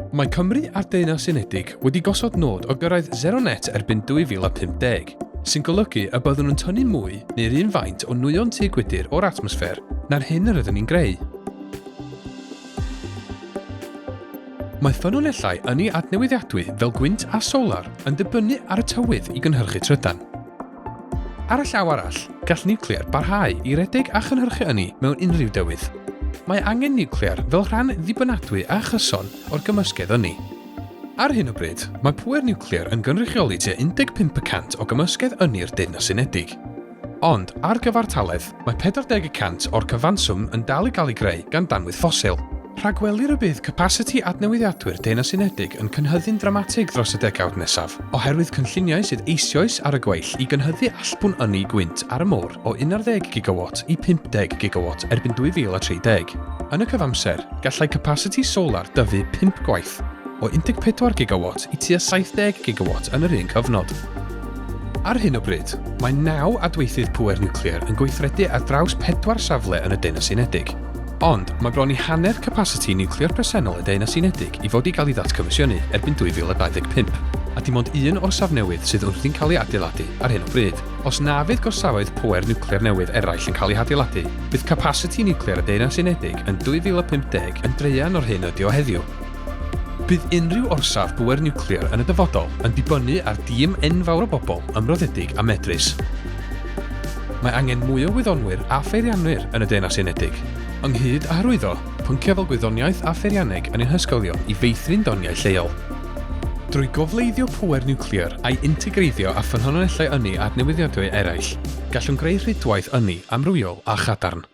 Mae Cymru a'r Deyrnas Unedig wedi gosod nod o gyrraedd sero net erbyn 2050, sy'n golygu y byddwn yn tynnu mwy neu'r un faint o nwyon tŷ gwydr o'r atmosffer na'r hyn yr ydyn ni'n greu. Mae ffynonellau ynni adnewyddiadwy fel gwynt a solar yn dibynnu ar y tywydd i gynhyrchu trydan. Ar y llaw arall, gall niwclear barhau i redeg a chynhyrchu ynni mewn unrhyw dywydd. Mae angen niwclear fel rhan ddibynadwy a chyson o'r gymysgedd ynni. Ar hyn o bryd, mae pŵer niwclear yn gynrychioli tua 15 y cant o gymysgedd ynni'r Deyrnas Unedig. Ond, ar gyfartaledd, mae 40 y cant o'r cyfanswm yn dal i gael ei greu gan danwydd ffosil. Rhagwelir y bydd capasiti adnewyddiadwy'r Deyrnas Unedig yn cynhyddu'n ddramatig dros y degawd nesaf, oherwydd cynlluniau sydd eisioes ar y gweill i gynhyddu allbwn ynni gwynt ar y môr o 11 gigawat i 50 gigawat erbyn 2030. Yn y cyfamser, gallai capasiti solar dyfu pump gwaith, o 14 gigawat i tua 70 gigawat yn yr un cyfnod. Ar hyn o bryd, mae naw adweithydd pŵer niwclear yn gweithredu ar draws pedwar safle yn y Deyrnas Unedig. Ond, mae bron i hanner capasiti niwclear presennol y Deyrnas Unedig i fod i gael ei ddatgomisiynu erbyn 2025, a dim ond un orsaf newydd sydd wrthi'n cael ei adeiladu ar hyn o bryd. Os na fydd gorsafoedd pŵer niwclear newydd eraill yn cael eu hadeiladu, bydd capasiti niwclear y Deyrnas Unedig yn 2050 yn draean o'r hyn ydy o heddiw. Bydd unrhyw orsaf bŵer niwclear yn y dyfodol yn dibynnu ar dîm enfawr o bobl ymroddedig a medrus. Mae angen mwy o wyddonwyr a pheirianwyr yn y Deyrnas Unedig, ynghyd â hyrwyddo pynciau fel gwyddoniaeth a pheirianneg yn ein hysgolion i feithrin doniau lleol. Drwy gofleiddio pŵer niwclear a'i integreiddio â ffynhonnellau ynni adnewyddiadwy eraill, gallwn greu rhwydwaith ynni amrywiol a chadarn.